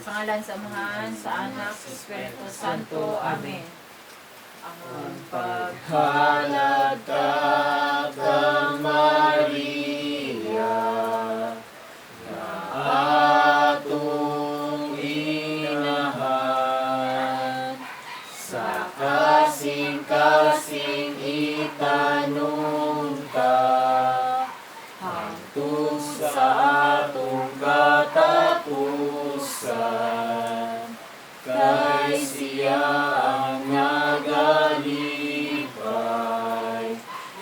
Sa ngalan sa Amahan, sa Anak, sa Espiritu Santo. Amen. Ang Paghalata ka, Maria, nga atong inahan, sa kasing-kasing itanom ta, hangtod sa atong katapusan, kay siya ang nagalipay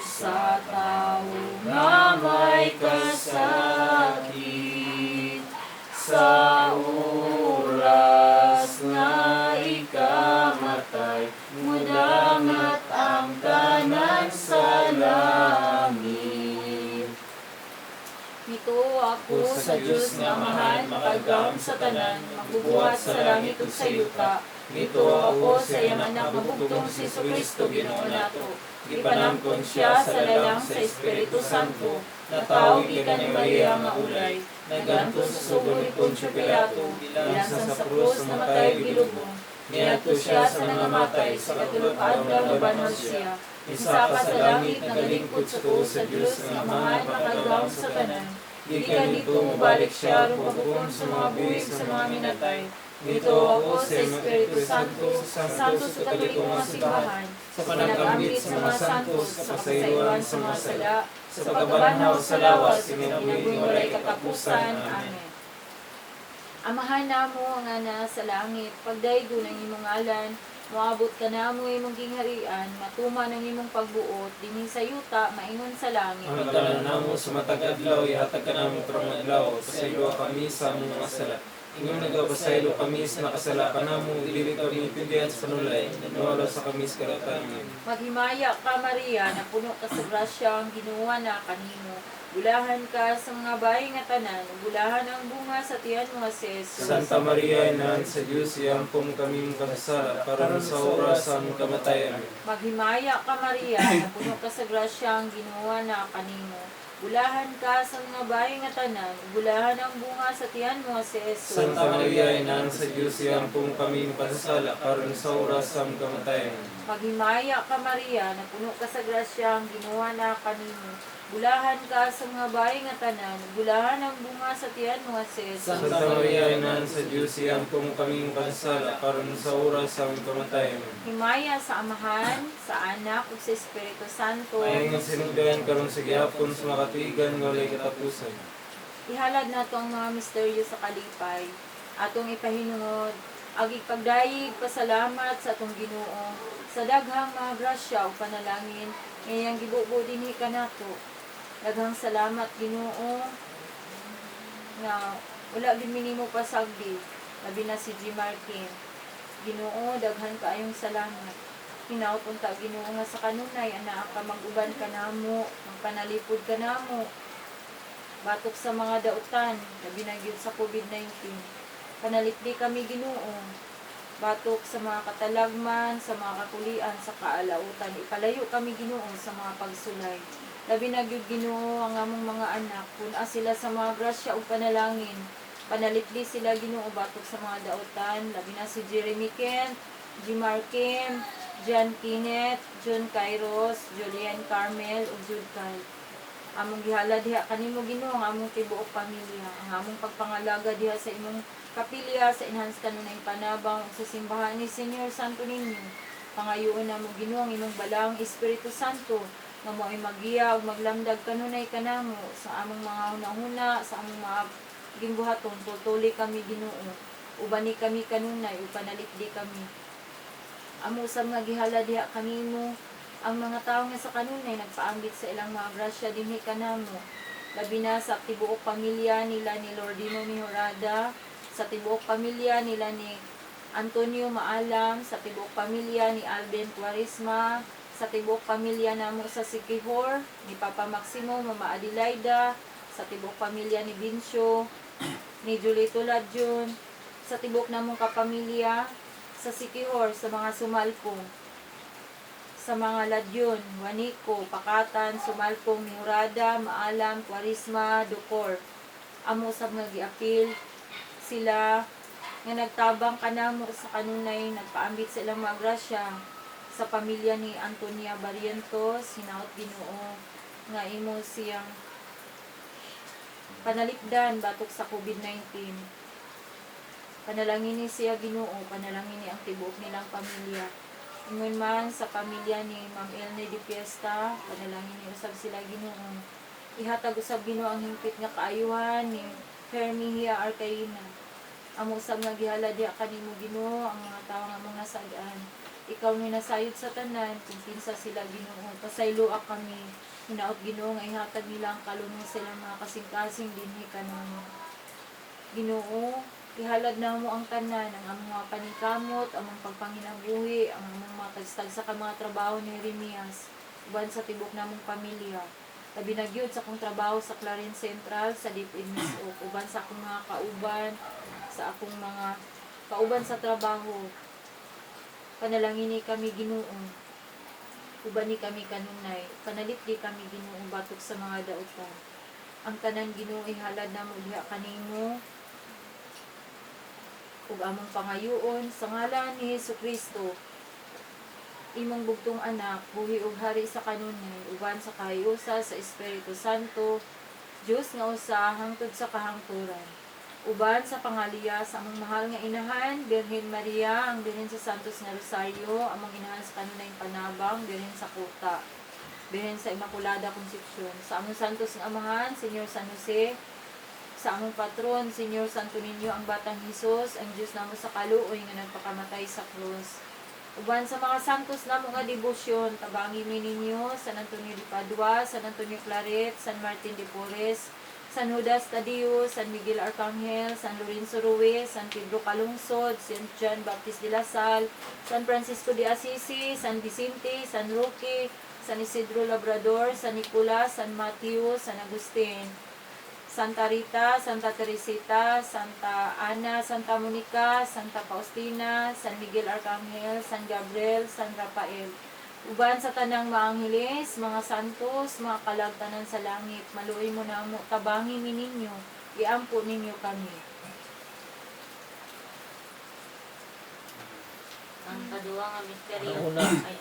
sa tao nga may kasakit, sa oras nga ikamatay, mudangat ang tanan sa langit. Mituo ako sa Diyos nga Amahan, makagagahom sa tanan, magbubuhat sa langit ug sa yuta. Mituo ako sa iyang anak nga bugtong si Kristo, Ginoo nato. Gipanangkon siya sa lalang sa Espiritu Santo, natawo gikan ni Maria nga ulay, nagantos sa sugo ni Poncio Pilato, gilansan sa krus, namatay, gilubong. Niadto siya sa nangamatay, sa katulo ka adlaw nabanhaw siya. Misaka sa langit, nagalingkod sa tuo sa Dios nga Amahan, makagagahom sa tanan. Gikan didto mobalik siya aron paghukom sa mga buhi ug sa mga minatay. Mituo ako sa Espiritu Santo, sa Santo sa Katoliko nga simbahan, sa panag-ambit sa mga santos, sa kasayloan sa mga sala, sa pagkabanhaw sa lawas, sa kinabuhing walay katapusan. Amen. Amahan namo nga naa sa langit, pagdaygon ang imong ngalan, moabot kanamo imong gingharian, matuman ang imong pagbuot dinhi sa yuta maingon sa langit. Ang hagdanan namo sa matag adlaw ihatag kanamo karong adlaw. Pasayloa kami sa among mga sala, ingon nagapasaylo kami sa nakasala kanamo. Dili kami pildihan sa panulay, Nawala sa kami sa kalautan. Amen. Maghimaya ka, Maria, napuno ka sa grasya, ang Ginoo naa kanimo. Bulahan ka sa mga babae nga tanan, ug bulahan ang bunga sa tiyan mo nga si Jesus. Santa Maria, Inahan sa Dios, iampo mo kami makasasala, karon sa oras sa among kamatayan. Amen. Maghimaya ka, Maria, napuno ka sa grasya, ang Ginoo naa kanimo. Bulahan ka sa mga babae nga tanan, ug bulahan ang bunga sa tiyan mo nga si Jesus. Santa Maria, Inahan sa Dios, iampo mo kami makasasala, karon sa oras sa among kamatayan. Amen. Maghimaya ka, Maria, napuno ka sa grasya, ang Ginoo naa kanimo. Bulahan ka sa mga babae nga tanan, ug bulahan ang bunga sa tiyan mo nga si Jesus. Santa Maria, Inahan sa Dios, iampo mo kami makasasala, karon sa oras sa among kamatayan. Amen. Himaya sa Amahan, sa Anak, ug sa Espiritu Santo. Maayong sinugdanan karon sa gihapon sa makatuigan nga walay katapusan. Ihalad nato ang mga misteryo sa kalipay. Atong ipahinungod ang ipagdayeg pasalamat sa atong Ginoo sa daghang mga grasya ug panalangin nga iyang gibubo dinhi kanato. Daghang salamat, Ginoo, nga wala gyud mi nimo pasagdi, labi na si G. Martin. Ginoo, daghan kaayong salamat. Hinaot unta, Ginoo, nga sa kanunay anaa ka mag-uban kanamo, magpanalipod kanamo batok sa mga dautan, labi na gyud sa COVID-19. Panalipdi kami, Ginoo, batok sa mga katalagman, sa mga kakulian, sa kaalautan. Ipalayo kami, Ginoo, sa mga pagsulay. Labi na gyud, Ginoo, ang among mga anak, pun-a sila sa mga grasya ug panalangin. Panalipdi sila, Ginoo, batok sa mga dautan, labi na si Jeremy Kent, Jimar Kim, John Kenneth, John Kairos, Julian Carmel ug Jude Kyle. Among gihalad diha kanimo, Ginoo, ang among tibuok pamilya, ang among pagpangalaga diha sa imong kapilya sa Enhanced Kanunayng Panabang ug sa simbahan ni Señor Santo Niño. Pangayoon namo, Ginoo, ang imong balaang Espiritu Santo nga mo'y magiya ug maglamdag kanunay kanamo sa among mga hunahuna, sa among mga gimbuhaton. Tultuli kami, Ginoo, ubani kami kanunay ug panalipdi kami. Amo usab nga gihalad diha kanimo ang mga tawo nga sa kanunay nagpaambit sa ilang mga grasya dinhi kanamo. Labi na sa tibuok pamilya nila ni Lordino Mejorada, sa tibuok pamilya nila ni Antonio Maalam, sa tibuok pamilya ni Alben Quaresma, sa tibuok pamilya namo sa Sikihor, ni Papa Maximo, Mama Adelaida, sa tibuok pamilya ni Bincio, ni Julito Ladjon, sa tibuok namong kapamilya, sa Sikihor, sa mga Sumalpong, sa mga Ladyon, Juanico, Pakatan, Sumalpong, Murada, Maalam, Quaresma, Dukor. Amo usab nga giapil sila Nga nagtabang kanamo sa kanunay nagpaambit sa ilang mga grasya sa pamilya ni Antonia Barrientos, hinaot Ginoo nga imo siyang panalipdan batok sa COVID-19. Panalangin ni siya Ginoo, panalangin ni ang tibuok nilang pamilya. Ingon man sa pamilya ni Ma'am Elne de Fiesta, panalangin ni usab sila Ginoo. Ihatag usab Ginoo ang hingpit nga kaayuhan ni Hermia Arcaina. Amo usab nga gihala diha kanimo Ginoo ang mga tawo nga among nasad-an. Ikaw ni nasayod sa tanan kung kinsa sila Ginoo. Pasayloa kami. Hinaot Ginoo nga ihatag nila ang kalunong sa ilang mga kasing-kasing dinhi kanamo. Ginoo, ihalad namo ang tanan, ang among mga paningkamot, among pagpanginabuhi, ang among mga tagstag sa mga trabaho ni Jeremias, uban sa tibok namong pamilya. Labi na gyud sa akong trabaho sa Clarin Central, sa Deep in Misok, uban sa akong mga kauban, sa akong mga kauban sa trabaho. Panalangin ni kami Ginoo. Uban ni kami kanunay, panalipdi kami Ginoo batok sa mga dautan. Ang tanan Ginoo ihalad namo diha kanimo ug among pangayoon sa ngalan ni Hesukristo, imong bugtong anak, buhi ug hari sa kanunay, uban sa kahayusa sa Espiritu Santo, Dios nga usa hangtod sa kahangturan. Uban sa pangaliya sa among mahal nga inahan, Birhen Maria, ang Birhen sa Santos nga Rosario, among inahan sa kanunayng panabang, Birhen sa Kuta, Birhen sa Immaculada Concepcion, sa among Santos nga Amahan, Señor San Jose, sa among patron, Señor Santo Niño, ang Batang Hesus, ang Diyos namo sa kaluoy nga nagpakamatay sa krus. Uban sa mga santos namo nga debosyon, tabangi mi ninyo, San Antonio de Padua, San Antonio Claret, San Martin de Porres, San Judas Tadeo, San Miguel Arcangel, San Lorenzo Ruiz, San Pedro Calungsod, San John Baptist de la Salle, San Francisco de Assisi, San Vicente, San Roque, San Isidro Labrador, San Nicolas, San Mateo, San Agustin, Santa Rita, Santa Teresita, Santa Ana, Santa Monica, Santa Faustina, San Miguel Arcangel, San Gabriel, San Rafael. Uban sa tanang mga angheles, mga santos, mga kalagtanan sa langit, maluoy mo namo, tabangi mi ninyo, iampo ninyo kami. Ang kaduha nga misteryo Ang una. ay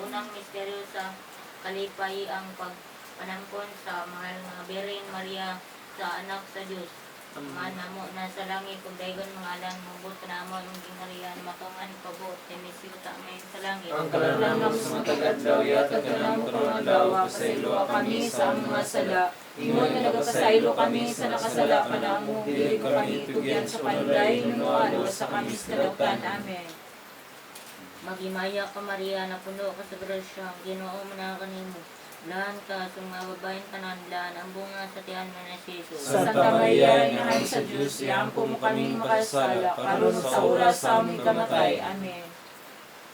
unang misteryo sa kalipay ang pagpanangkon sa mahal nga Birhen Maria sa anak sa Dios. Amahan namo na sa langit ug daygon mga alan mubot namo ang gingharian matungan pabuot ni Misyuta ngayon sa langit. Ang kalan namo sa matag adlaw, ihatag kanamo karong adlaw, pasayloa kami sa among mga sala. Ingon nga nagapasaylo kami sa nakasala kanamo, dili kami tugyan sa panulay, nunuan sa kami sa kadautan. Amen. Maghimaya ka Maria, napuno ka sa grasya, ang Ginoo na kanimo. Lahan ka sa mga babaeng tanan, lahan ang bunga sa tiyan mo na si Jesus. Santa Maria, Inahan sa Diyos, iampo mo kaming makasala, karon sa oras sa aming kamatay. Amen.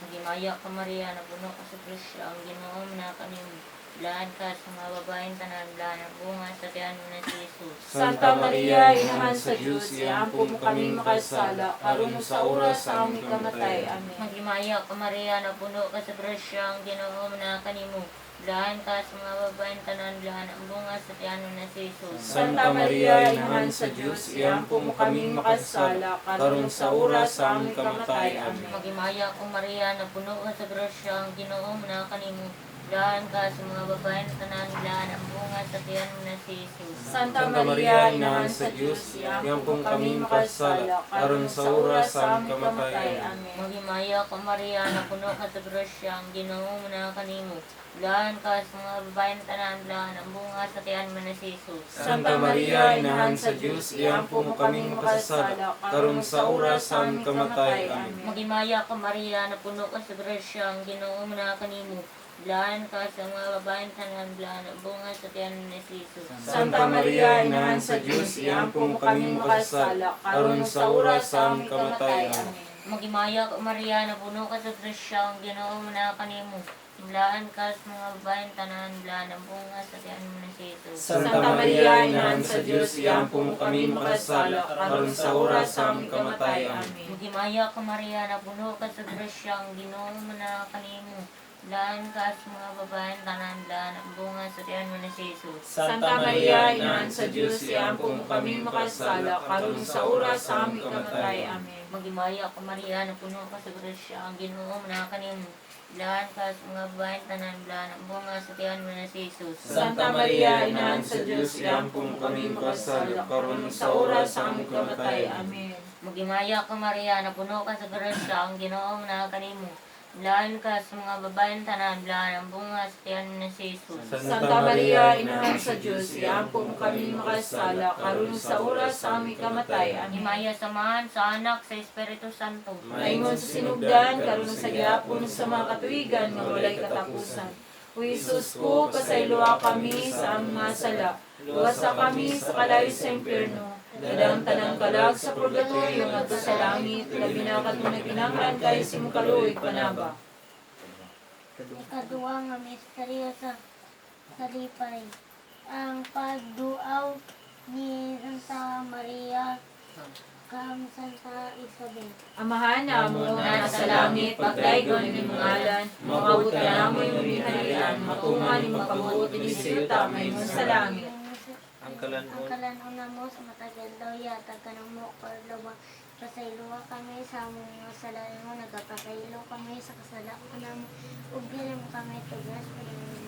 Maghimaya ka Maria, napuno ka sa grasya, ang Ginoo na kanimo. Lahan ka sa mga babaeng tanan, lahan ang bunga sa tiyan mo na si Jesus. Santa Maria, Inahan sa Diyos, iampo mo kaming makasala, karon sa oras sa aming kamatay. Amen. Maghimaya ka Maria, napuno ka sa grasya, ang Ginoo na kanimo. Lahan ka sa mga babaeng tanan, lahan ang bunga sa tiyan mo na si Jesus. Santa Maria, Inahan sa Diyos, iampo mo kaming makasala, karon sa oras sa aming kamatay. Amen. Maghimaya ko Maria, napuno ka sa grasya, ang Ginoo na kanimo. Lahan ka sa mga babaeng tanan, lahan ang bunga sa tiyan mo na si Jesus. Santa Maria, Inahan sa Diyos, iampo mo kaming makasala, karon sa oras sa aming kamatay. Amen. Maghimaya ka Maria, napuno ka sa grasya, ang Ginoo na kanimo. Lahan ka sa mga babaeng tanan, lahan ang bunga sa tiyan mo na si Jesus. Santa Maria, Inahan sa Diyos, iampo mo kaming makasasala, karon sa oras sa aming kamatay. Amen. Maghimaya ka Maria, napuno ka sa grasya, ang Ginoo na kanimo. Lahan ka sa mga babaeng tanan, lahan ang bunga sa tiyan mo na si Jesus. Santa Maria, Inahan sa Diyos, iampo mo kaming makasala, karon sa oras sa aming kamatay. Amen. Maghimaya ka Maria, napuno ka sa grasya, ang Ginoo na kanimo. Laan ka sa mga babaeng tanan, laan ang bunga sa tiyan mo na si Jesus. Santa Maria, Inahan sa Diyos, iampo mo kaming makasasala, karon sa oras sa aming kamatay. Amen. Maghimaya ka Maria, napuno ka sa grasya, ang Ginoo na kanimo. Blaan ka sa mga babaeng tanan, blaan ang bunga sa tiyan mo na si Jesus. Santa Maria, Inahan sa Diyos, iampo mo kami makasala, karon sa oras sa aming kamatay. Amen. Maghimaya ka, Maria, napuno ka sa grasya, ang Ginoo naa kanimo. Blaan ka sa mga babaeng tanan, blaan ang bunga sa tiyan mo na si Jesus. Santa Maria, Inahan sa Diyos, iampo mo kami makasala, karon sa oras sa aming kamatay. Amen. Maghimaya ka, Maria, napuno ka sa grasya, ang Ginoo naa kanimo. Blaan ka sa mga babaeng tanan, blaan ang bunga sa tiyan mo na si Jesus. Santa Maria, Inahan sa Diyos, iampo mo kami makasala, karon sa oras sa aming kamatay. Amen. Himaya sa Amahan, sa Anak, sa Espiritu Santo. Maingon sa sinugdan, karon sa gihapon sa mga katuigan nga walay katapusan. O Jesus ko, pasayloa kami sa among mga sala. Luwasa kami sa kalayo sa impyerno. Dadang tanang kalag sa purgatorio ngadto sa langit, labi na katong nagkinahanglan kay sa imong kaluoy panaba. Ikaduha nga misteryo sa kalipay. Ang pagduaw ni Santa Maria kang Santa Isabel. Amahan namo nga nasa langit, pagdaygon ni imong ngalan, moabot ka namo imong gingharian, matuman imong kabuot dinhi sa yuta mahimong sa langit. Ang kalan-on. Ang kalan-on namo sa matag adlaw ihatag kanamo karong adlaw. Pasayloa kami sa among mga sala ingon nagapasaylo kami sa kasala kanamo ug dili mo kami tugna sa panulay.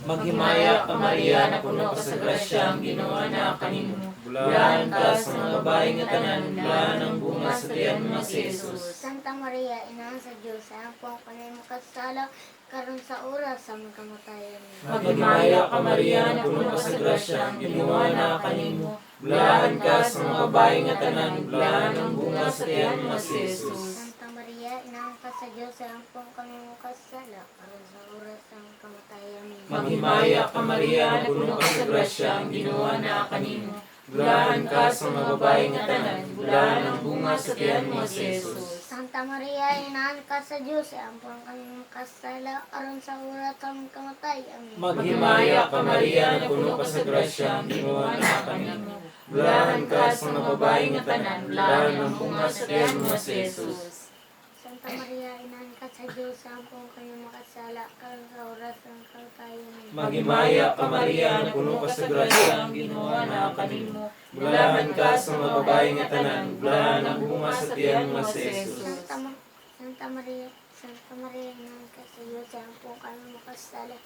Maghimaya ka, Maria, napuno ka sa grasya, ang Ginoo naa kanimo. Bulahan ka sa mga babae nga tanan, bulahan ang bunga sa tiyan mo nga si Jesus. Santa Maria, Inahan sa Diyos, ampo kami makasala karon sa oras sa among kamatayan. Maghimaya ka, Maria, napuno ka sa grasya, ang Ginoo naa kanimo. Bulahan ka sa mga babae nga tanan, bulahan ang bunga sa tiyan mo nga si Jesus. Santa Maria, Inahan ka sa Diyos, ampo kami makasala karon sa oras sa among kamatayan. Maghimaya ka, Maria, napuno ka sa grasya, ang Ginoo naa kanimo. Bulahan ka sa mga babae nga tanan, bulahan ang bunga sa tiyan mo nga si Jesus. Santa Maria, Inahan ka sa Diyos, ampo kami makasala karon sa oras sa among kamatayan. Maghimaya ka, Maria, napuno ka sa grasya, ang Ginoo naa kanimo. Bulahan ka sa mga babae nga tanan, bulahan ang bunga sa tiyan mo nga si Jesus. Santa Maria, Inahan ka sa Diyos, ampo kami makasala karon sa oras sa among kamatayan. Maghimaya ka, Maria, napuno ka sa grasya, ang Ginoo naa kanimo. Bulahan ka sa mga babae nga tanan, bulahan ang bunga sa tiyan mo nga si Jesus. Santa Maria, Santa Maria, Inahan ka sa Diyos, ampo kami makasala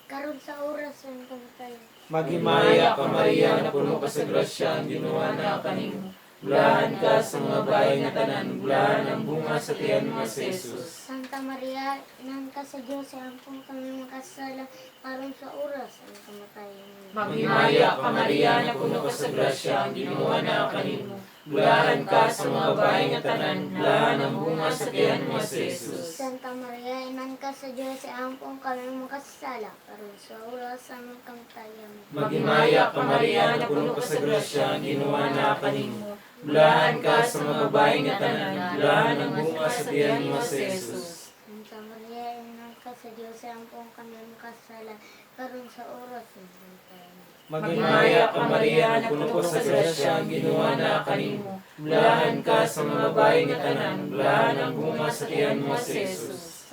karon sa oras sa among kamatayan. Maghimaya ka, Maria, napuno ka sa grasya, ang Ginoo naa kanimo. Bulahan ka sa mga babae nga tanan, bulahan ang bunga sa tiyan mo nga si Jesus. Santa Maria, Inahan ka sa Diyos, ampo kami makasala karon sa oras sa among kamatayan. Maghimaya ka, Maria, napuno ka sa grasya, ang Ginoo naa kanimo. Bulahan ka sa mga babae nga tanan, bulahan ang bunga sa tiyan mo nga si Jesus. Santa Maria, Inahan ka sa Diyos, ampo kami makasala karon sa oras sa among kamatayan. Maghimaya ka, Maria, napuno ka sa grasya, ang Ginoo naa kanimo. Bulahan ka sa mga babae nga tanan, bulahan ang bunga sa tiyan mo nga si Jesus. Santa Maria, Inahan ka sa Diyos, ampo kami makasala karon sa oras sa among kamatayan. Maghimaya ka, Maria, napuno ka sa grasya, ang Ginoo naa kanimo. Bulahan ka sa mga babae nga tanan, bulahan ang bunga sa tiyan mo nga si Jesus.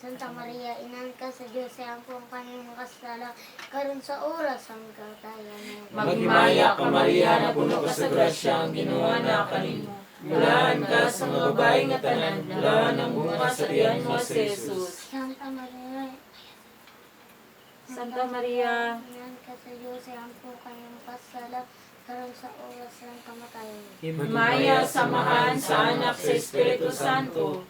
Santa Maria, Inahan ka sa Diyos, ampo kami makasala karon sa oras sa among kamatayan. Maghimaya ka, Maria, napuno ka sa grasya, ang Ginoo naa kanimo. Bulahan ka sa mga babae nga tanan, bulahan ang bunga sa tiyan mo nga si Jesus. Santa Maria, Santa Maria, Inahan ka sa Diyos, ampo kami makasala karon sa oras sa among kamatayan. Himaya sa Amahan, sa Anak, sa Espiritu Santo.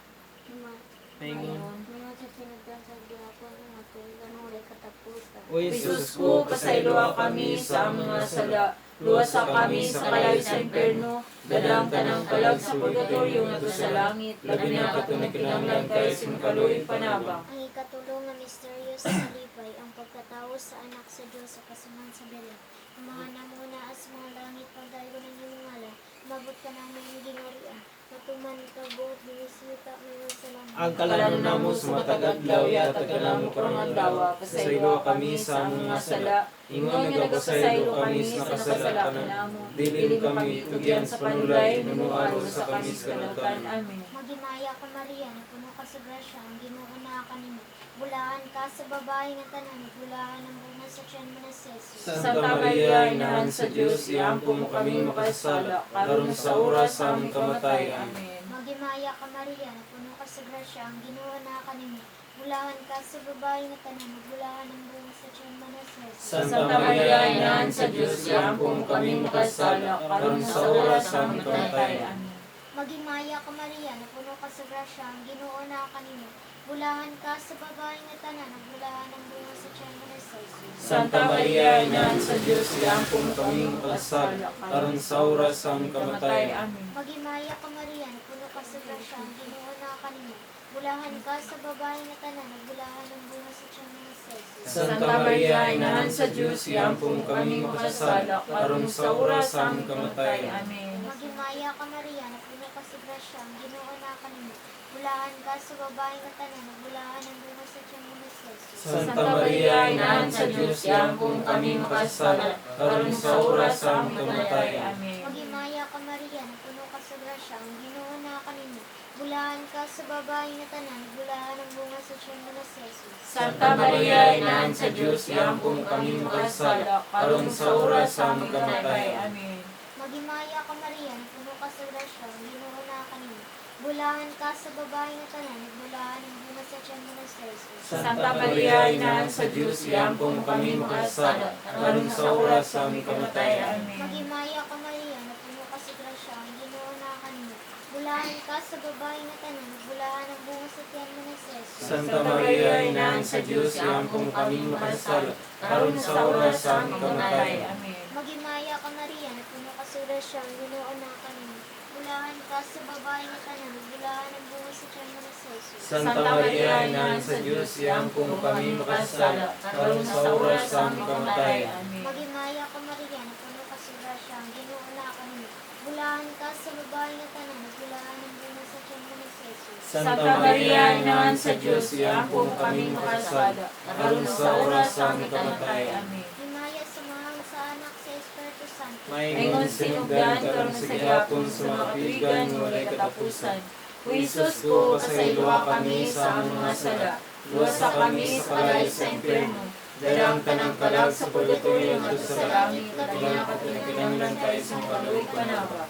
Maingon. Mga sa sinugdan sa gihapon, mga tuwigan walay katapusan. O Jesus ko, pasayloa kami sa among mga sala. Luwasa kami sa kalayo sa impyerno. Dadang tanang kalag sa purgatorio ngadto sa langit. Labi na katong nagkinahanglan kay sa imong kaluoy panabang. Ang ikatulo nga misteryo sa kalipay, ang pagkatawo sa anak sa Diyos sa kasunan sa Belen. Amahan namo naa sa mga langit, pagdaygon ang imong ngalan, umabot ka namo imong gingharian, matuman ang kabuot dinhi sa yuta mahimong sa langit. Ang kalanon namo sa matag adlaw, ihatag kanamo karong adlaw. Pasayloa kami sa among mga sala, Ingon nga nagapasaylo kami sa nakasala kanamo. Dili kami tugyan sa panulay, hinunualo sa kami sa kalautan. Amen. Maghimaya ka Maria, napuno ka sa grasya, ang Ginoo naa kanimo. Bulahan ka sa babae nga tanan, ug bulahan ang bunga sa tiyan mo na si Jesus. Santa Maria, Inahan sa Dios, iampo mo kami makasasala, karon sa oras sa among kamatayan. Amen. Maghimaya ka Maria, napuno ka sa grasya, ang Ginoo naa kanimo. Bulahan ka sa babae nga tanan, ug bulahan ang bunga sa tiyan mo na si Jesus. Santa Maria, Inahan sa Dios, iampo mo kami makasasala, karon sa oras sa among kamatayan. Amen. Maghimaya ka Maria, napuno ka sa grasya, ang Ginoo naa kanimo. Bulahan ka sa babae nga tanan, ug bulahan ang bunga sa tiyan mo na si Jesus. Santa Maria, Inahan sa Dios, iampo mo kami makasasala, karon sa oras sa among kamatayan. Amen. Maghimaya ka Maria, napuno ka sa grasya, ang Ginoo naa kanimo. Bulahan ka sa babae nga tanan, ug bulahan ang bunga sa tiyan mo na si Jesus. Santa Maria, Inahan sa Dios, iampo mo kami makasasala, karon sa oras sa among kamatayan. Amen. Maghimaya ka Maria, napuno ka sa grasya, ang Ginoo naa kanimo. Bulahan ka sa babae nga tanan, ug bulahan ang bunga sa tiyan mo na si Jesus. Santa Maria, Inahan sa Dios, iampo mo kami makasasala, karon sa oras sa among kamatayan. Amen. Maghimaya ka Maria, napuno ka sa grasya, ang Ginoo naa kanimo. Bulahan ka sa babae nga tanan, ug bulahan ang bunga sa tiyan mo na si Jesus. Santa Maria, Inahan sa Dios, iampo mo kami makasasala, karon sa oras sa among kamatayan. Amen. Maghimaya ka Maria, napuno ka sa grasya, ang Ginoo naa kanimo. Bulahan ka sa babae nga tanan, ug bulahan ang bunga sa tiyan mo na si Jesus. Santa Maria, Inahan sa Dios, iampo mo kami makasasala, karon sa oras sa among kamatayan. Amen. Maghimaya ka Maria, napuno ka sa grasya, ang Ginoo naa kanimo. Bulahan ka sa babae nga tanan, ug bulahan ang bunga sa tiyan mo na si Jesus. Santa Maria, Inahan sa Dios, iampo mo kami makasasala, karon sa oras sa among kamatayan. Amen. Maghimaya ka Maria, napuno ka sa grasya, ang Ginoo naa kanimo. Bulahan ka sa babae nga tanan, ug bulahan ang bunga sa tiyan mo na si Jesus. Santa Maria, Inahan sa Dios, iampo mo kami makasasala, karon sa oras sa among kamatayan. Amen. Maghimaya ka Maria, napuno ka sa grasya, ang Ginoo naa kanimo. Bulahan ka sa babae nga tanan, ug bulahan ang bunga sa tiyan mo na si Jesus. Santa Maria, Inahan sa Dios, iampo mo kami makasasala, karon sa oras sa among kamatayan. Amen. Himaya sa Amahan, sa Anak, sa Espiritu Santo. Maingon sinugdan karon sa gihapon sa mga katuigan nga walay katapusan. O Hesus ko, pasayloa kami sa among mga sala. Luwasa kami sa kalayo sa impyerno. Dala ang tanang kalag sa purgatorio ngadto sa langit, labi na katong kinahanglan kaayo sa kaluoy panaba.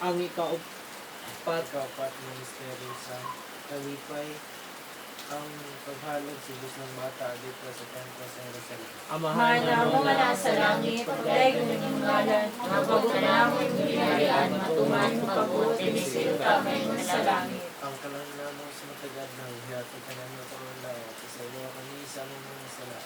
Ang ikaapat Ikaapat na misteryo sa kalipay, ang paghalad sa Diyos ng bata dito sa templo sa Jerusalem. Amahan Amahan namo nga naa sa langit, pagdaygon imong ngalan, moabot kanamo imong gingharian, matuman imong pagbuot dinhi sa yuta maingon sa langit. Ang kalan namo sa matag adlaw, hihatag kanamo karong adlaw, pasayloa kami sa among mga sala.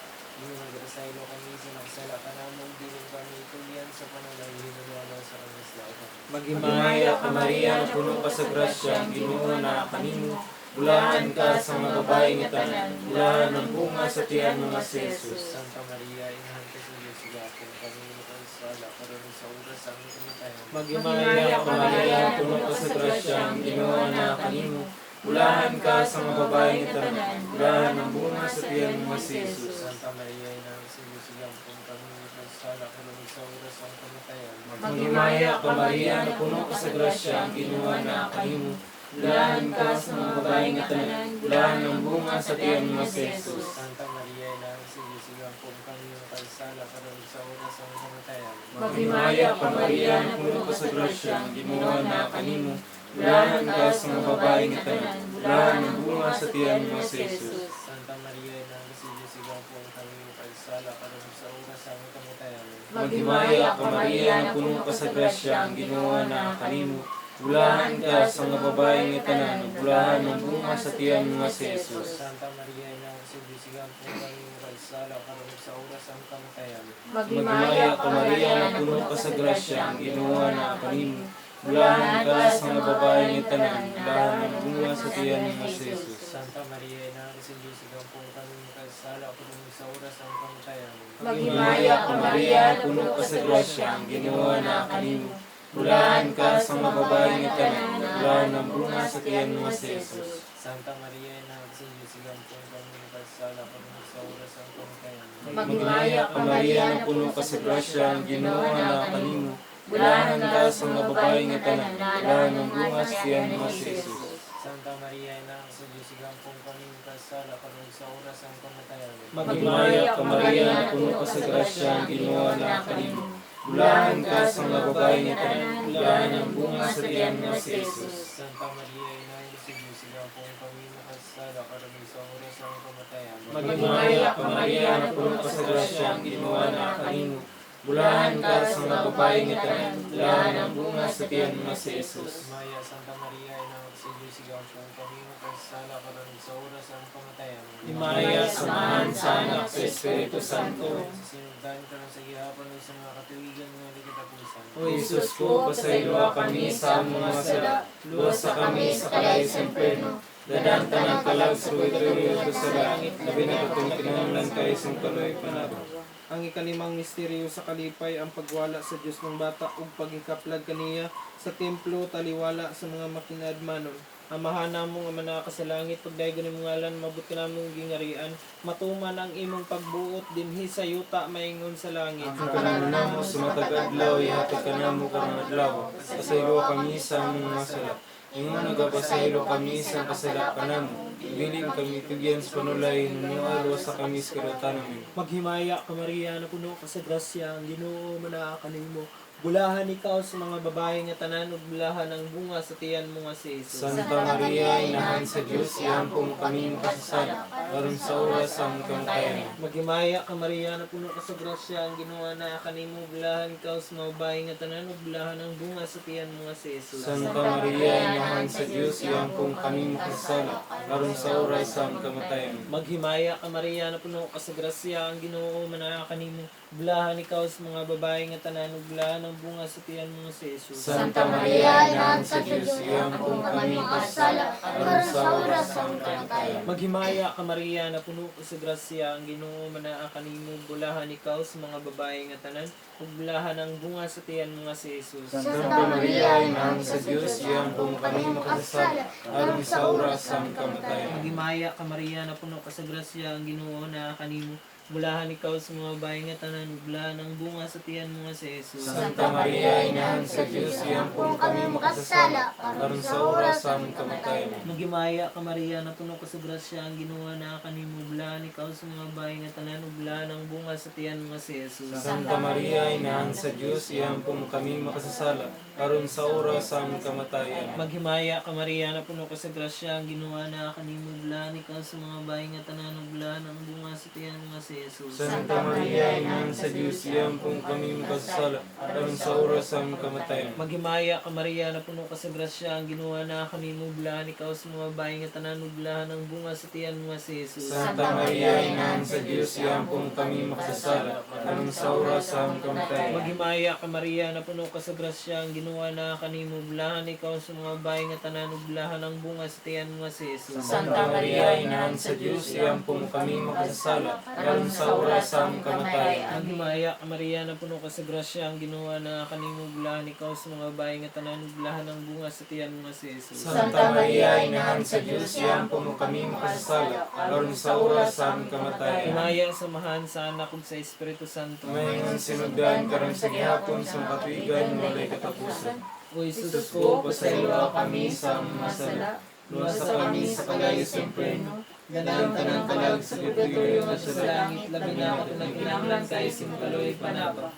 Ingon nga nagapasaylo kami sa nakasala kanamo, ug dili kami tugyan sa panulay, hinunualo sa kami sa lautan. Maghimaya ka Maria, napuno ka sa grasya, ang Ginoo naa kanimo. Bulahan ka sa mga babae nga tanan, bulahan ang bunga sa tiyan mo nga si Jesus. Santa Maria, Inahan ka sa Diyos, gapon kami makasala, karon sa oras sa aming kamatayan. Maghimaya ka Maria, puno ka sa grasya, ang Ginoo naa kanimo. Bulahan ka sa mga babae nga tanan, bulahan ang bunga sa tiyan mo nga si Jesus. Santa Maria, Inahan sa Diyos, gapon kami makasala, karon sa oras sa aming kamatayan. Maghimaya ka Maria, napuno ka sa grasya, ang Ginoo naa kanimo. Bulahan ka sa mga babae nga tanan, bulahan ang bunga sa tiyan mo nga si Jesus. Santa Maria, Inahan sa Diyos, gapon kami makasala, karon sa oras sa aming kamatayan. Maghimaya ka Maria, napuno ka sa grasya, ang Ginoo naa kanimo. Bulahan ka sa mga babae nga tanan, bulahan ang bunga sa tiyan mo nga si Jesus. Santa Maria, Inahan sa Diyos, gapon kami makasala, karon sa oras sa aming kamatayan. Maghimaya ka Maria, napuno ka sa grasya, ang Ginoo naa kanimo. Bulahan ka sa mga babae nga tanan, ug bulahan ang bunga sa tiyan mo nga si Jesus. Santa Maria, Inahan sa Diyos, gapon kami makasala, karon sa oras sa aming kamatayan. Maghimaya ka Maria, napuno ka sa grasya, ang Ginoo naa kanimo. Bulahan ka sa mga babae nga tanan, bulahan ang bunga sa tiyan mo nga si Jesus. Santa Maria, Inahan sa Diyos, gapon kami makasala, karon sa oras sa aming kamatayan. Maghimaya ka Maria, puno ka sa grasya, ang Ginoo naa kanimo. Bulahan ka sa mga babae nga tanan, bulahan ang bunga sa tiyan mo nga si Jesus. Santa Maria, Ina sa Diyos, igampong kami makasala karon sa oras ang kamatayan. Maghimaya ka Maria, nga puno ka sa grasya, ang Ginoo naa kanimo. Bulahan ka sa mga babae nga tanan, bulahan ang bunga sa tiyan mo nga si Jesus. Santa Maria, Ina sa Diyos, igampong kami makasala karon sa oras ang kamatayan. Maghimaya ka Maria, nga puno ka sa grasya, ang Ginoo naa kanimo. Bulahan ka sa mga babae nga tanan, bulahan ang bunga sa tiyan mo nga si Jesus. Santa Maria, Ina sa Diyos, igampong kami makasala karon sa oras ang kamatayan. Maghimaya ka Maria, nga puno ka sa grasya, ang Ginoo naa kanimo. Bulahan ka sa mga babae nga tanan, bulahan ang bunga sa tiyan mo nga si Jesus. Maya Santa Maria, Ina sa Diyos, igampong kami makasala karon sa oras ang kamatayan. Himaya sa Amahan, sa Anak, sa Espiritu Santo. Sa sinugdan karon sa gihapon ug sa mga katuigan nga walay katapusan. O Jesus ko, pasayloa kami sa among mga sala, luwasa kami sa kalayo sa impyerno, dadaan tanang kalag sa purgatorio sa langit, labi na katong kinahanglan kayo sa kaloy panabang. Ang ikalimang misteryo sa kalipay ang pagwala sa Dios ng bata ug paghikaplag kaniya sa templo taliwala sa mga makinadmanon. Amahan namo nga manaka sa langit, pagdaygon imong ngalan, mabot ka namong gingarian, matuman ang imong pagbuot dinhi sa yuta maingon sa langit. Ang kanano namo sa matag adlaw, ihatag kanamo karong adlaw. Pasayloa kami sa among mga sala. Ingon nagapasaylo kami sa kasala kanamo. Dili kami tugyan sa panulay, nunual sa kami sa karatan namin. Maghimaya ka Maria, na puno ka sa grasya, ang Ginoo manaa kanimo. Bulahan ikaw sa mga babae nga tanan ug bulahan ang bunga sa tiyan mo nga si Jesus. Santa Maria, inahan sa Dios, iampo mo kami makasasala, aron sa oras sa among kamatayan. Maghimaya ka Maria, na puno ka sa grasya, ang Ginoo naa kanimo, bulahan ikaw sa mga babae nga tanan ug bulahan ang bunga sa tiyan mo nga si Jesus. Santa Maria, inahan sa Dios, iampo mo kami makasasala, aron sa oras sa among kamatayan. Maghimaya ka Maria, na puno ka sa grasya, ang Ginoo manaa kanimo, bulahan ikaw sa mga babae nga tanan ug bulahan ang bunga sa tiyan mo nga si Jesus. Santa Maria, inahan sa Dios, iampo mo kami makasasala, aron sa oras sa among kamatayan. Maghimaya ka Maria, na puno ka sa grasya, ang Ginoo manaa kanimo, bulahan ikaw sa mga babae nga tanan ug bulahan ang bunga sa tiyan mo nga si Jesus. Santa Maria, inahan sa Dios, iampo mo kami makasasala, aron sa oras sa among kamatayan. Maghimaya ka Maria, na puno ka sa grasya, ang Ginoo naa kanimo, bulahan ikaw sa mga babae nga tanan ug bulahan ang bunga sa tiyan mo nga si Jesus. Santa Maria, inahan sa Dios, iampo mo kami makasasala, aron sa oras sa among kamatayan. Maghimaya ka Maria, na puno ka sa grasya, ang Ginoo naa kanimo, bulahan ikaw sa mga babae nga tanan ug bulahan ang bunga sa tiyan mo nga si Jesus. Santa Maria, inahan sa Dios, iampo mo kami makasasala, aron sa oras sa among kamatayan. Maghimaya ka Maria, na puno ka sa grasya, ang Ginoo naa kanimo, bulahan ikaw sa mga babae nga tanan ug bulahan ang bunga sa tiyan mo nga si Jesus. Santa Maria, inahan sa Dios, iampo mo kami makasasala, aron sa oras sa among kamatayan. Maghimaya ka Maria, na puno ka sa grasya, ang Ginoo naa kanimo, bulahan ikaw sa mga babae nga tanan ug bulahan ang bunga sa tiyan mo nga si Jesus. Santa Maria, inahan sa Dios, iampo mo kami makasasala, aron sa oras sa among kamatayan. Maghimaya ka Maria, na puno ka sa grasya, ang Ginoo naa kanimo, bulahan ikaw sa mga babae nga tanan ug bulahan ang bunga sa tiyan mo nga si Jesus. Santa Maria, inahan sa Dios, iampo mo kami makasasala, aron sa oras sa among kamatayan. Maghimaya ka Maria, na puno ka sa grasya, ang Ginoo naa kanimo, bulahan ikaw sa mga babae nga tanan ug bulahan ang bunga sa tiyan mo nga si Jesus. Santa Maria, inahan sa Dios, iampo mo kami makasasala, aron sa oras sa among kamatayan. Himaya sa Amahan, sa Anak ug sa Espiritu Santo. Mayngon sinugdan karon sa gihapon sa makatuigan walay katapusan. O Jesus Jesus ko, ko, pasayloa kami sa among mga sala. Luwasa kami sa kalayo sa impyerno. Danaang tanang kalag sa purgatorio at sa langit, labi na katong nagkinahanglan kaayo sa imong kaluoy panaba.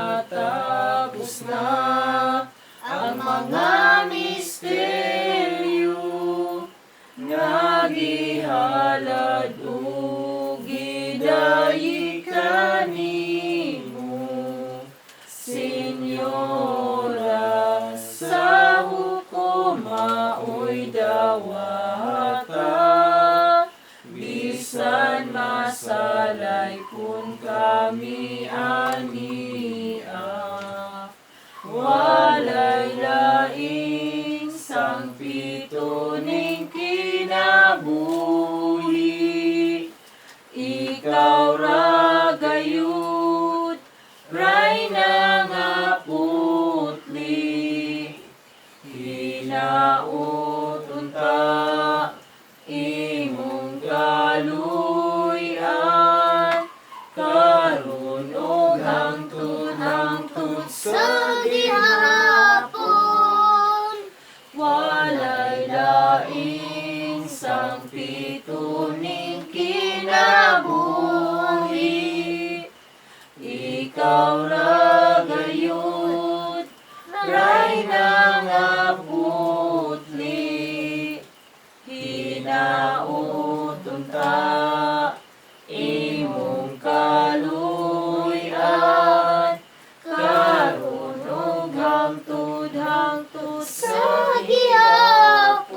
Natapos na ang mga misteryo nga gihalad ug gidayeg kanimo, Senyora, sa hukom maoy dawata, bisan masalay kun kami ania, walay laing sangpito ning kinabuhi. Ikaw ra gayud, Rayna nga puli. Sa gihapon. Walay laing sangpituning kinabuhi, ikaw ra gayud, Rayna nga putli. Hinaut unta imong kaluy-an karon ug hangtod hangtod Sa gihapon.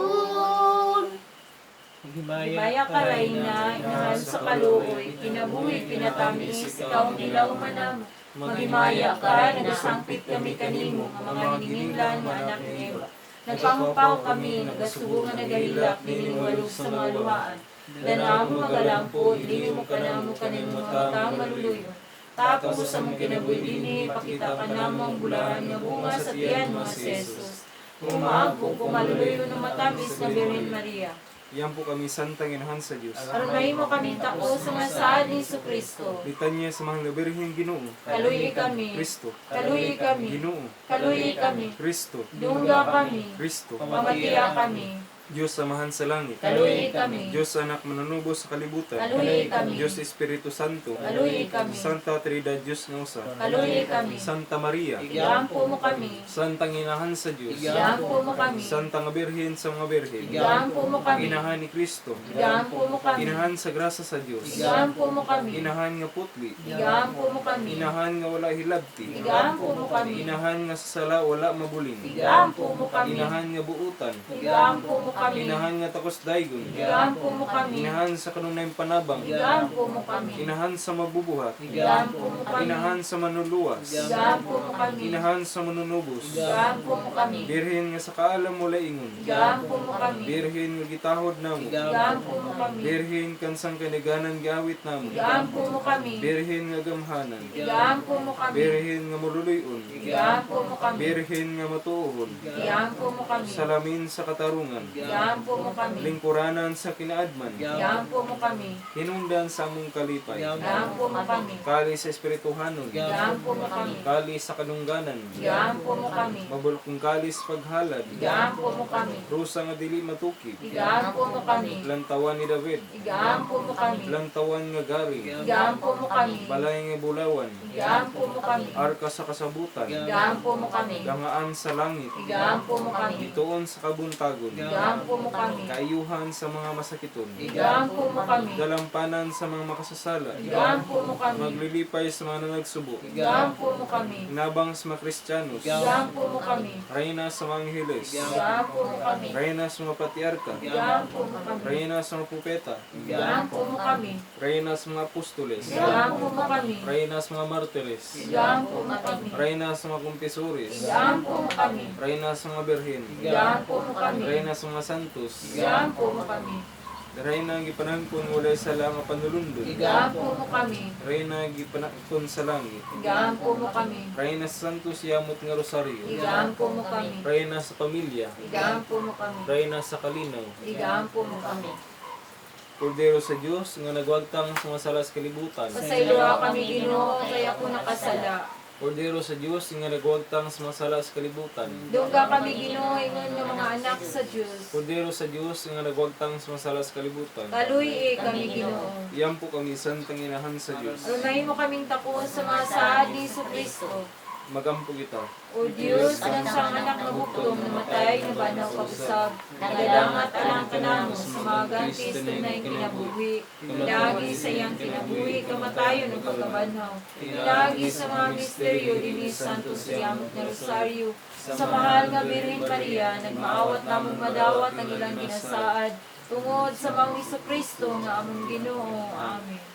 Maghimaya Himaya ka, Reyna, inahan sa kaluoy, kinabuhi, pinatamis, ikaw ang ilaw manam. Maghimaya ka, nagasangpit kami kanimo, nga mga hininglan nga anak ni Eva. Nagpangupaw kami, nagasubo nga nagahilak, diningwalog sa mga luhaan. Danamo magalampo, dili mo kanamo kanin mga taong maluluyon. Tapos sa mong kinabuhi dini, pakita ka namo ang bulahan nga bunga sa tiyan mga si Jesus. Umaagong kumaluluyon ng matamis na Birhen Maria. Yan po kami santang inahan sa Dios. Aron mahimo kaming tako sa mga saad ni Kristo. Litanya sa mahal na Birhen Ginoo. Kaluyi kami. Kristo. Kaluyi kami. Ginoo. Kaluyi kami. Kristo. Dungga kami. Kristo. Pamatiya kami. Diyos Amahan sa langit. Kaluyi kami. Diyos Anak manunubos sa kalibutan. Kaluyi kami. Diyos Espiritu Santo. Kaluyi kami. Santa Trinidad Diyos nga usa. Kaluyi kami. Santa Maria. Iampo mo kami. Santang Inahan sa Diyos. Iampo mo kami. Santa nga Birhen sa mga birhen. Iampo mo kami. Inahan ni Kristo. Iampo mo kami. Inahan sa grasa sa Diyos. Iampo mo kami. Inahan nga putli. Iampo mo kami. Inahan nga wala hilabti. Iampo mo kami. Inahan nga sa sala wala mabuling. Iampo mo kami. Inahan nga buutan. Iampo mo kami. Inahan nga takos daygon. Iampo mo kami. Inahan sa kanunay panabang. Iampo mo kami. Inahan sa mabubuhat. Iampo mo kami. Inahan sa manuluwas. Iampo mo kami. Inahan sa manunubos. Iampo mo kami. Birhen nga sa kaalam wala ingon. Iampo mo kami. Birhen nga gitahod namo. Iampo mo kami. Birhen kansang kaniganan gawit namo. Iampo mo kami. Birhen nga gamhanan. Iampo mo kami. Birhen nga mululuyon. Iampo mo kami. Birhen nga matuohon. Iampo mo kami. Salamin sa katarungan. Iampo mo kami. Lingkuranan sa kinaadman. Iampo mo kami. Hinungdan sa among kalipay. Iampo mo kami. Kali sa espirituhanon. Iampo mo kami. Kali sa kanungganan. Iampo mo kami. Mabulkong kali sa paghalad. Iampo mo kami. Rusa nga dili matukib. Iampo mo kami. Lantawan ni David. Iampo mo kami. Lantawan nga gari. Iampo mo kami. Balay nga bulawan. Iampo mo kami. Arka sa kasabutan. Iampo mo kami. Gangaan sa langit. Iampo mo kami. Ituon sa kabuntagon. Iampo mo kami. Kaayuhan sa mga masakiton. Iampo mo kami. Dalampanan sa mga makasasala. Iampo mo kami. Maglilipay sa mga nanagsubo. Iampo mo kami. Nabang sa mga Kristiyanos. Iampo mo kami. Reyna sa mga angheles. Iampo mo kami. Reyna sa mga patriarka. Iampo mo kami. Reyna sa mga propeta. Iampo mo kami. Reyna sa mga apostoles. Iampo mo kami. Reyna sa mga martires. Iampo mo kami. Reyna sa mga kumpisores. Iampo mo kami. Reyna sa mga birhen. Iampo mo kami. Reyna sa mga santos. Iampo mo kami. Reyna gipanangkon walay sala nga panulundon. Iampo mo kami. Reyna gipanangkon sa langit. Iampo mo kami. Reyna sa Santos Yamot nga Rosaryo. Iampo mo kami. Reyna sa pamilya. Iampo mo kami. Reyna sa kalinaw. Iampo mo kami. Kordero sa Dios nga nagwagtang sa mga sala sa kalibutan. Pasayloa kami, Ginoo, kay ako nakasala. Kordero sa Dios nga nagwagtang sa mga sala sa kalibutan. Dungga kami, Ginoo, ingon nga mga anak sa Dios. Kordero sa Dios nga nagwagtang sa mga sala sa kalibutan. Kaluy kami, Ginoo. Iyan po kami santang inahan sa Dios. Aron mahimo kaming takos sa mga saad ni Kristo. Magampo kita. O Diyos, ng siyang anak na buktong namatay na banaw kabusab, nagadangat alang kanamo sa mga gantis tunay kinabuhi, pinagi sa iyang kinabuhi, kamatayon ng pagkabanhaw, pinagi sa mga misteryo dinhi Santos Yamot na Rosario, sa mahal nga Birhen Maria, nagmaawat namong madawat ang ilang ginasaad, tungod sa maong Kristo nga among Ginoo. Amen.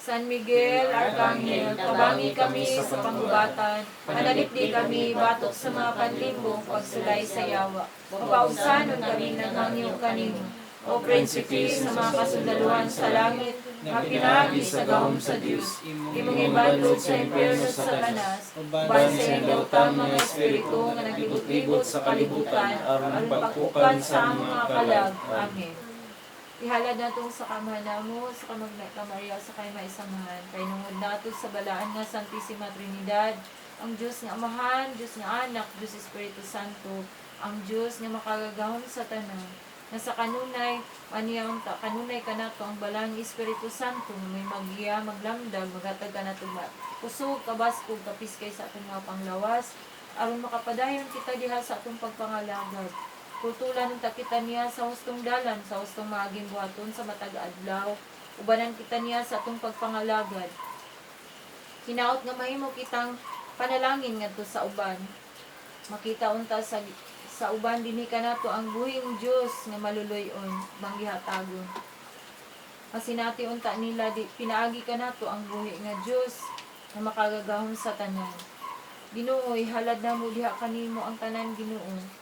San Miguel Arcangel, tabangi kami sa panggubatan, manalipdi kami batok sa mga panlimbong pagsulay sa yawa. Mapausanon kami ng hangyo kanimo. O Prinsipe sa mga kasundaluhan sa langit, nga pinaagi sa gahom sa Dios, imong ibanlog sa impyerno sa Satanas, uban sa iyang daotang mga espiritu nga naglibot-libot sa kalibutan, aron pagpukan sa among mga kalag. Amen. Ihalad natong sa kamahan namo, sa kamagna ka Maria, sa kay maisamahan. Kay nungod nato sa balaan nga Santissima Trinidad, Ang Dios nga Amahan, Dios nga Anak, Dios Espiritu Santo, ang Dios nga makagagahom sa tanan. Nga sa kanunay, aniya unta kanunay kanato ang balang Espiritu Santo nga may magiya, maglamdag, maghatag kanato kusog, kabaskog, kapiskay sa atong mga panglawas, aron makapadayon kita diha sa atong pagpangalagad. Kultulan unta kita niya sa hustong dalan, sa hustong maaging buhaton sa matag adlaw. Ubanan kita niya sa atong pagpangalagad. Hinaot nga mahimo kitang panalangin ngadto sa uban. Makita unta sa uban dinhi kanato ang buhing Dios nga maluloy-on, manggihatagon. Masinati unta nila di pinaagi kanato ang buhi nga Dios nga makagagahom sa tanan. Ginoo, ihalad namo diha kanimo ang tanan, Ginoo.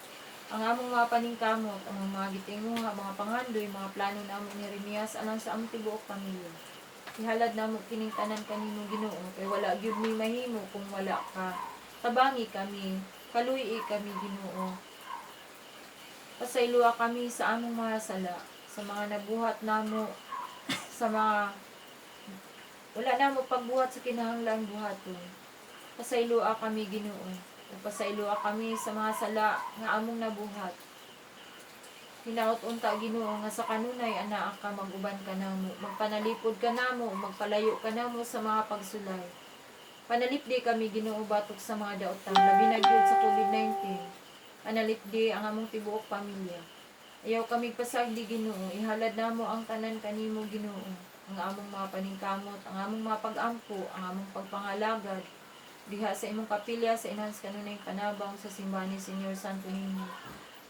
Ang among mga paningkamot, ang mga gitinguha, mga pangandoy, mga plano namo ni Remias alang sa among tibuok pamilya. Ihalad namo kining tanan kanimo, Ginoo, kay wala gyud mi mahimo kung wala ka. Tabangi kami, kaluy-i kami, Ginoo. Pasayloa kami sa among mga sala, sa mga nabuhat namo, sa mga wala namo pagbuhat sa kinahanglan buhaton. Pasayloa kami, Ginoo. Ug pasayloa kami sa mga sala nga among nabuhat. Hinaot unta, Ginoo, nga sa kanunay anaa ka, mag-uban ka namo, magpanalipod ka namo, magpalayo ka namo sa mga pagsulay. Panalipdi kami, Ginoo, batok sa mga daotan, labi na gyud sa COVID-19. Panalipdi ang among tibuok pamilya. Ayaw kami pasagdi, Ginoo, ihalad namo ang tanan kanimo, Ginoo. Ang among mga paningkamot, ang among mga pag-ampo, ang among pagpangalagad diha sa imong kapilya sa inahan sa kanunay panabang sa simbahan ni Señor Santo Niño.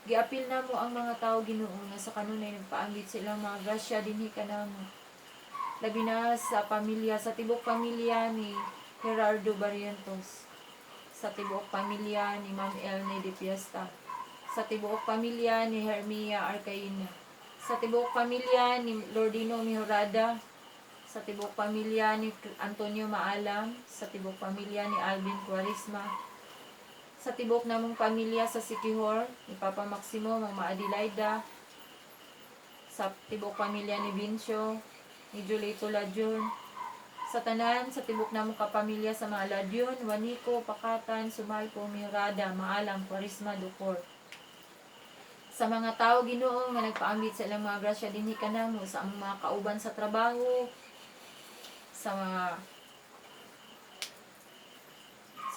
Giapil namo ang mga tao, Ginoo, nga sa kanunay nagpaambit sa ilang mga grasya dinhi kanamo. Labi na sa pamilya, sa tibok pamilya ni Gerardo Barrientos, sa tibuok pamilya ni Ma'am Elne de Fiesta, sa tibuok pamilya ni Hermia Arcaina, sa tibuok pamilya ni Lordino Mejorada, sa tibuok pamilya ni Antonio Maalam, sa tibuok pamilya ni Alvin Quaresma, sa tibuok namong pamilya sa Sikihor, ni Papa Maximo, Mama Adelaida, sa tibuok pamilya ni Vincio, ni Julito Ladyon, sa tanan, sa tibok namong kapamilya sa mga Ladyon, Juanico, Pakatan, Sumalco, Mirada, Maalam, Quaresma, Ducor. Sa mga tao, Ginoo, nga nagpaambit sa ilang mga grasya dinhi kanamo, sa among mga kauban sa trabaho, sa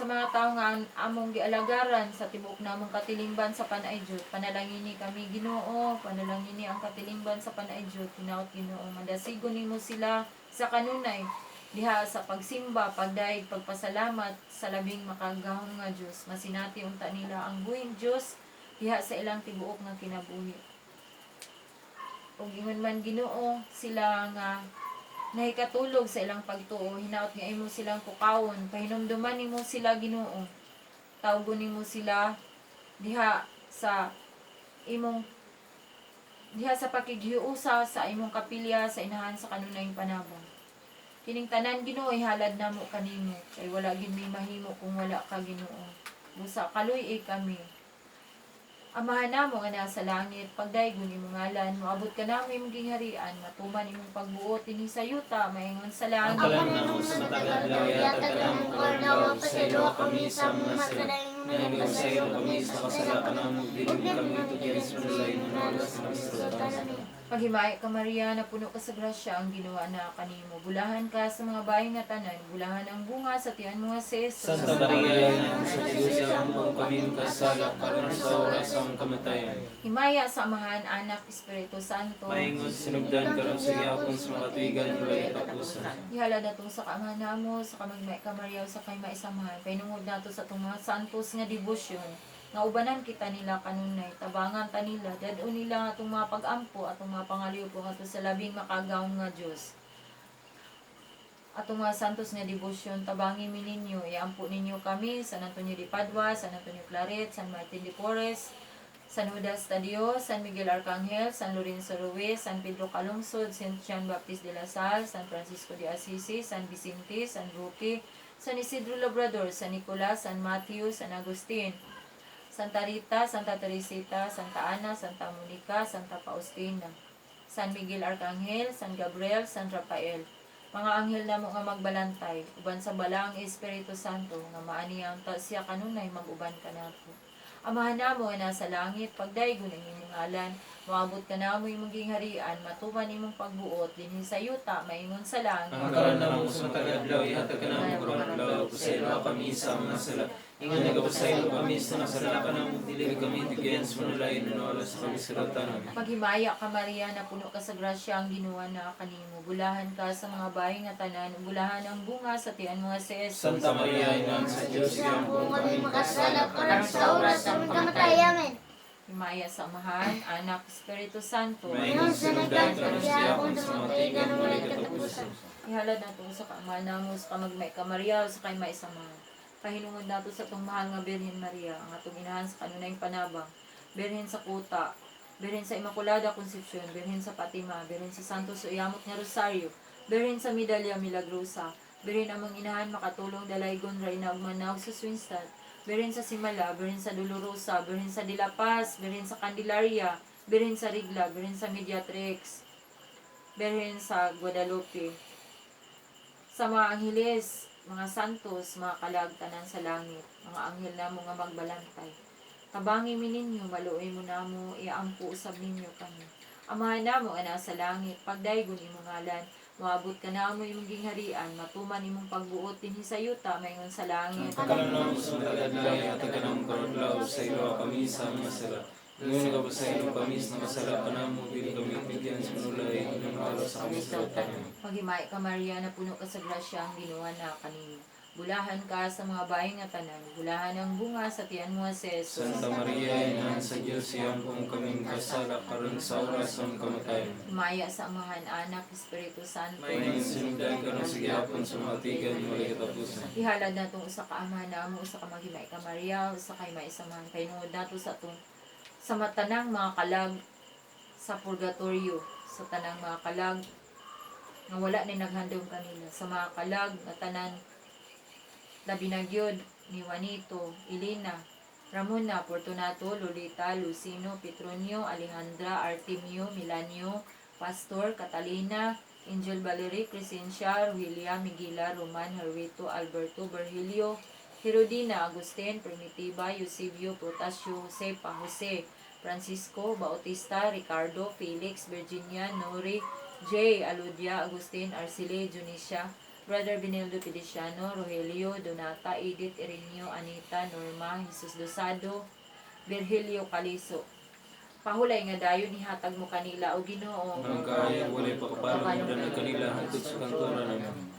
mga tao nga among gialagaran sa tibuok namong katilingban sa Panay Jud, panalangini kami, Ginoo, panalangini ang katilingban sa Panay Jud. Hinaot, Ginoo, madasigo nimo sila sa kanunay diha sa pagsimba, pagdayeg, pagpasalamat sa labing makagagahom nga Dios. Masinati unta nila ang buhing Dios diha sa ilang tibuok nga kinabuhi. Ug ingon man, Ginoo, sila nga nahikatulog sa ilang pagtuo, hinaot nga imo silang pukawon, pahinumduman nimo sila, Ginoo. Tawgon nimo sila diha sa pakighiusa sa imong kapilya sa inahan sa kanunayng panabang. Kining tanan, Ginoo, ihalad namo kanimo kay wala gid mi mahimo kung wala ka, Ginoo. Busa kaluy-i kami. Amahan namo nga nasa langit, pagdaygon imong ngalan, moabot kanamo imong gingharian, matuman imong pagbuot dinhi sa yuta maingon sa Ang langit. kalan namo sa matag adlaw, ihatag kanamo karong adlaw, pasayloa kami sa among mga sala, nga nagpasaylo kami sa nakasala kanamo, dili mo kami tugyan sa panulay, hinunawala sa kami sa kalautan. Maghimaya ka, Maria, na puno ka sa grasya, ang Ginoo anaa kanimo. Bulahan ka sa mga babae nga tanan, bulahan ang bunga sa tiyan mo nga si Jesus. Santa Maria, Ina sa Diyos, ampo kami makasala, karon sa oras sa among kamatayon. Himaya sa Amahan, Anak, Espiritu Santo. Maingon sinugdan karon sa gihapon sa mga katuigan walay katapusan. Ihalad nato sa kaamahan namo, sa kamagmay ka Maria, sa kay maisamahan. Pahinungod nato sa atong mga santos nga debosyon, nga ubanan kita nila kanunay, tabangan ta nila, dad-on nila ang atong mga pag-ampo, atong mga pangaliw ngadto sa labing makagagahom nga Dios. Atong mga santos nga debosyon, tabangi mi ninyo, iampo ninyo kami, San Antonio de Padua, San Antonio Claret, San Martin de Porres, San Judas Tadeo, San Miguel Arcangel, San Lorenzo Ruiz, San Pedro Calungsod, San Juan Baptist de la Salle, San Francisco de Assisi, San Vicente, San Roque, San Isidro Labrador, San Nicolas, San Matthew, San Agustin, Santa Rita, Santa Teresita, Santa Ana, Santa Monica, Santa Faustina, San Miguel Arcangel, San Gabriel, San Rafael. Mga anghel namo nga magbalantay, uban sa balaang Espiritu Santo nga maani ang ta siya kanunay mag-uban kanato. Amahan namo nga nasa langit, pagdaygon ang imong ngalan, moabot kanamo imong gingharian, matuman imong pagbuot dinhi sa yuta maingon sa langit. Ang karon namo sa matag adlaw, ihatag kanamo karong adlaw, pasayloa kami sa among mga sala. Ingon nagapasaylo kami sa nakasala kanamo, dili kami tugyan sa panulay, hinuwala sa kami sa kalautan. Amen. Maghimaya ka Maria, napuno ka sa grasya, ang Ginoo na kanimo. Bulahan ka sa mga bahay nga tanan, bulahan ang bunga sa tiyan mo nga si Jesus. Santa Maria, Ina sa Diyos, Sa iampo kami kami makasala karon sa oras sa among kamatayan. Amen. Himaya sa Amahan, Anak, Espiritu Santo. Maingon sinugdan karon sa gihapon sa mga tigan walay katapusan. Ihalad nato sa kaama namo sa kamagmay ka Maria sa kay maisamahan. Pahinungod nato sa atong mahal nga Birhen Maria, ang atong inahan sa kanunayng panabang, Birhen sa Kuta, Birhen sa Immaculada Concepcion, Birhen sa Fatima, Birhen sa Santos Uyamot nga Rosario, Birhen sa Medalya Milagrosa, Birhen among inahan makatulong dalaygon rayna ug manaog sa Swinstad, Birhen sa Simala, Birhen sa Dolorosa, Birhen sa De La Paz, Birhen sa Candelaria, Birhen sa Rigla, Birhen sa Mediatrix, Birhen sa Guadalupe, sa mga angheles, mga santos, mga kalagtanan sa langit, mga anghel namo nga magbalantay. Tabangi mi ninyo, maluoy mo namo, iampo usab ninyo kami. Amahan namo nga nasa langit, pagdaygon imong ngalan, moabot ka namo imong gingharian, matuman imong pagbuot dinhi sa yuta maingon sa langit. Ang karon namo sa matag adlaw, ihatag kanamo karong adlaw, pasayloa kami sa among mga sala. Ingon nagapasaylo kami sa nakasala kanamo, dili kami tugyan sa panulay, hinuwala sa kami sa kalautan. Amen. Maghimay ka Maria, napuno ka sa grasya, ang Ginoo na kanimo. Bulahan ka sa mga bahay nga tanan, bulahan ang bunga sa tiyan mo nga si Jesus. Santa Maria, Ina sa Diyos, iampo kami kasala karon sa oras sa among kamatayon. Himaya sa Amahan, Anak, Espiritu Santo. Maingon sinugdan karon sa gihapon sa mga tigan walay katapusan. Ihalad natong usa ka ama namo, usa ka maghimay ka Maria, usa kay maisamahan pahinungod nato sa atong sa matanang mga kalag sa purgatorio, sa tanang mga kalag nga wala ni naghandom kanila, sa mga kalag nga tanan labi na gyud ni Juanito, Elena, Ramona, Fortunato, Lolita, Lucino, Petronio, Alejandra, Artemio, Milanio, Pastor, Catalina, Angel Valerie, Crescencia, Rogelia, Miguela, Roman, Herwito, Alberto, Virgilio, Herodina, Agustin, Primitiva, Eusebio, Protasio, Josepa, Jose, Francisco, Bautista, Ricardo, Felix, Virginia, Nori, J. Aludia, Agustin, Arcile, Junicia, Brother Benildo Feliciano, Rogelio, Donata, Edith, Ireneo, Anita, Norma, Jesus Dosado, Virgilio Caliso. Pahulay nga dayon ihatag mo kanila o Ginoo. Ang kaayo walay pakapalo mo kanila hangtod sa kanturan. Amen.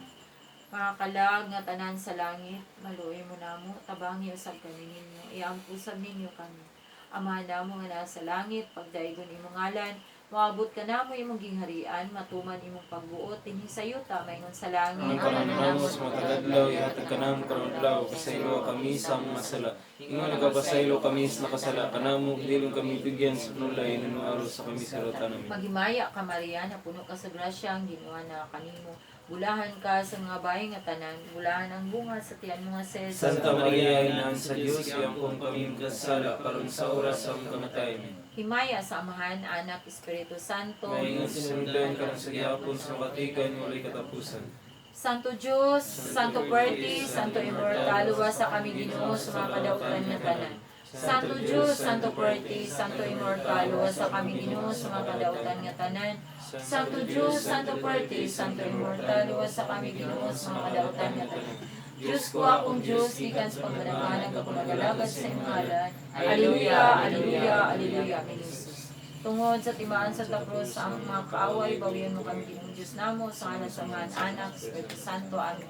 Mga kalag nga tanan sa langit, maluoy mo namo, tabangi usab kami ninyo, iampo usab ninyo kami. Amahan namo nga nasa langit, pagdaigon imong ngalan, moabot ka namo imong gingharian, matuman imong pagbuot dinhi sa yuta maingon sa langit. Ang karon namo sa matag adlaw, ihatag kanamo karong adlaw, pasayloa kami sa among mga sala. Ingon nagapasaylo kami sa nakasala kanamo, dili kami tugyan sa panulay, hinuwala sa kami sa kalautan. Amen. Maghimaya ka Maria, napuno ka sa grasya, ang Ginoo na kanimo. Bulahan ka sa mga bahay nga tanan, bulahan ang bunga sa tiyan mo nga si Jesus. Santa Maria, Ina sa Diyos, iampo kami kasala karon sa oras sa among kamatayon. Amen. Himaya sa Amahan, Anak, Espiritu Santo. Maingon sinugdan karon sa gihapon sa katigan walay katapusan. Santo Diyos, Santo Fuerte, Santo Immortal, luwasa kami Ginoo sa mga kadautan nga tanan. Santo Diyos, Santo Fuerte, Santo Immortal, luwasa kami Ginoo sa mga kadautan nga tanan. Santo Diyos, Santo Fuerte, Santo Immortal, luwasa kami Ginoo sa mga kadautan nga tanan. Diyos ko akong Diyos, gikan sa pagmananganag ako nagalagad sa imong ngalan. Alleluia, Alleluia, Alleluia, Amen, Jesus. Tungod sa timaan sa takros sa among mga kaaway, bawian mo kami Ginoong Diyos namo sa ngalan sa Amahan, Anak, Espiritu Santo. Amen.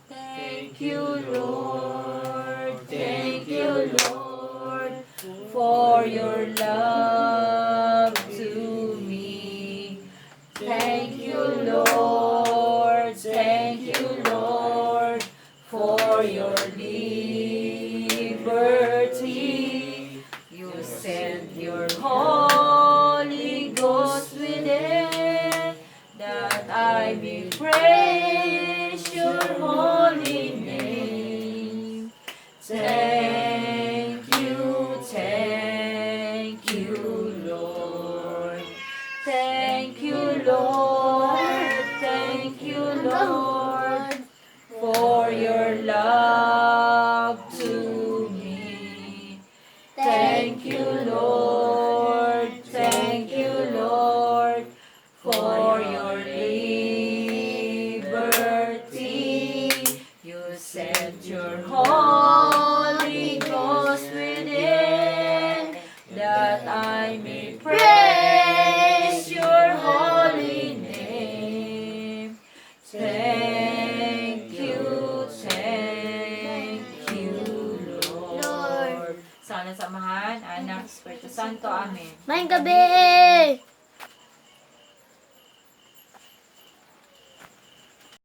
Thank you, Lord. Thank you, Lord, for your love to me. Thank you, Lord. Thank you, Lord, for your liberty. You sent your Holy Ghost within, that I may praise your holy name. Thank to me. Thank you, Lord. Thank you, Lord, for your liberty. You sent your Holy Ghost within that I may praise your holy name. Thank you, Lord. Sana samahan, Anak, Espiritu Santo. Amen. Maayong gabii!